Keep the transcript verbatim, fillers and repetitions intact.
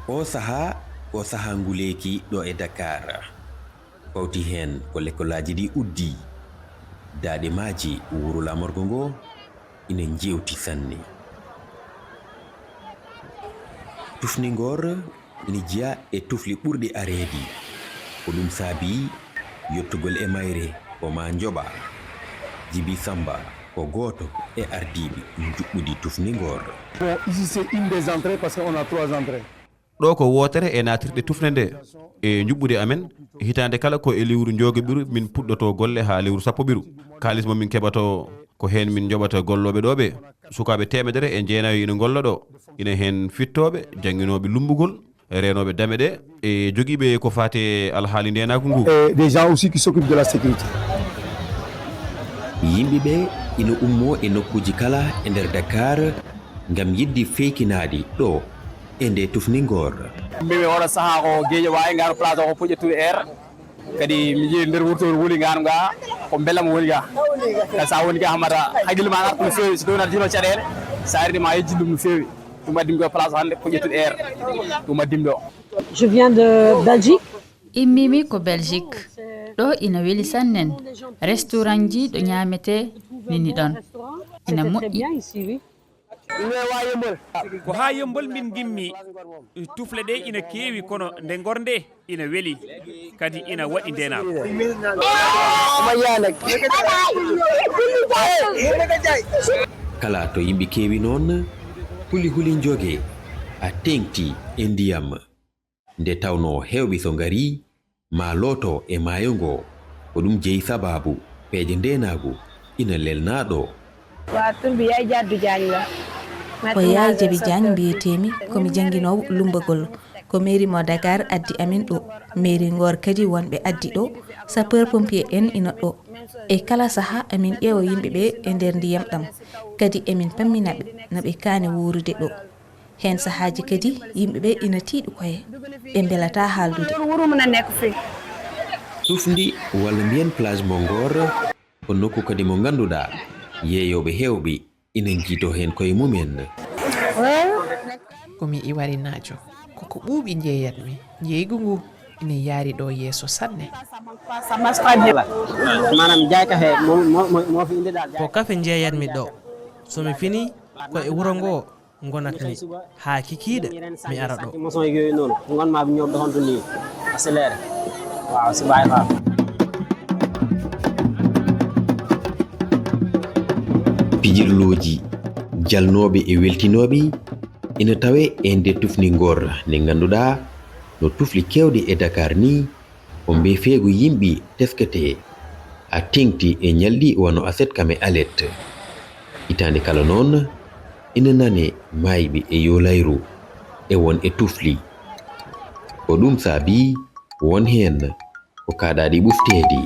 Oo sahaa ko sahaa nguleeki ɗo e Dakar. Fawti heen ko lekkolaaji ɗi uddii. Daaɗe maaji wuro laamorgo ngo ina njeewti sanne. Tufningoor ina jeyaa e tufli ɓurɗi areede. Ko ɗum saabii yottugol e mayre ko maa njoɓa. Jibi Samba ko gooto e ardiiɓe njuɓɓudi Tufningoor. Bon, ici c'est une des entrées parce qu'on a trois entrées. Ɗo ko wootere e naatirɗe tufnde nde. E njuɓɓudi amen, hitaande kala ko e lewru njoogaɓiru min puɗɗoto golle haa lewru sappoɓiru. Kaalis mo min keɓato ko heen min njoɓata gollooɓe ɗo ɓe. Sukaaɓe teemedere e jeenayo ina ngolla ɗo. Ina heen fittooɓe, jannginooɓe lummbugol, reenooɓe dame ɗe, e jogiiɓe ko faati e alhaali ndeenaagu ngu. Et des gens aussi qui s'occupent de la sécurité. Yimɓe ɓe ina ummoo e nokkuuji kala e nder Dakar ngam yiɗde feekinaade ɗo e nde Tufningoor. Mbimi oɗo sahaa ko Guédiawaye, ngano place o ko Poƴƴe Tour Air. Kadi mi ƴeewi nder wurtoore woni ngano ga, ko mbelam woni ga. Kadi sa woni ga hammata hakkille ma arta no feewi, so tawi aɗa jogino caɗeele, sa ardi ma yejjin ɗum no feewi. Ɗum addimi ko place hannde Poƴƴe Tour Air. Ɗum addimi ɗo. Je viens de Belgique. Immimi ko Belgique. Ɗo ina weli sannen. Restaurantji ɗo ñaametee nini ɗon. Ina moƴƴi. Ko haa Yemmbol min ngimmi. Tufle ɗe ina keewi, kono nde ngor nde ina weli, kadi ina waɗi ndeenaagu. Kala to yimɓe keewi noon, huli huli njoge a teŋti e ndiyam. Nde tawnoo heewɓe so ngarii maa looto e maayo ngo, ko ɗum jeyi sabaabu peeje ndeenaagu ina lelnaa ɗo. Ko Yaay Jabi Jaañ mbiyeteemi, ko mi jannginoowo lummbagol. Ko mairie mo Dakar addi amin ɗo. Mairie Ngor kadi wonɓe addi ɗo. Sapeur pompier en ina ɗo. E kala sahaa amin ƴeewa yimɓe ɓe e nder ndiyam ɗam. Kadi emin pammina ɓe no ɓe kaani wuurude ɗo. Heen sahaaji kadi yimɓe ɓe ina tiiɗi koye, ɓe mbelataa haaldude. Tufndi walla mbiyen plage mo Ngor ko nokku kadi mo ngannduɗaa yeeyooɓe heewɓe ina njiitoo heen koye mumen. Ko mi iwarinaajo, ko ko ɓuuɓi njeeyatmi, njeeygu ngu ina yaari ɗo yeeso sanne. Maanaam jaay kafe moo fi indi daal. Ko kafe njeeyatmi ɗo, so mi finii ko e wuro ngo ngonatmi haa kikiiɗe mi ara ɗo. Maçon yeeg yooyu noonu, ngon maa bi ñoom doxantu nii, accéléré. Waaw, si Baye Fall. Pijirlooji jalnooɓe e weltinooɓe ina tawee e nde Tufningoor nde ngannduɗaa no tufli keewɗe e Dakar nii, ko mbeefeegu yimɓe tesketee, a teŋti e ñalɗi wano aset kam e alet. Hitaande kala noon ina nane maayɓe e yoolayru e won e tufli. Ko ɗum saabii won heen ko kaaɗaaɗi ɓufteede.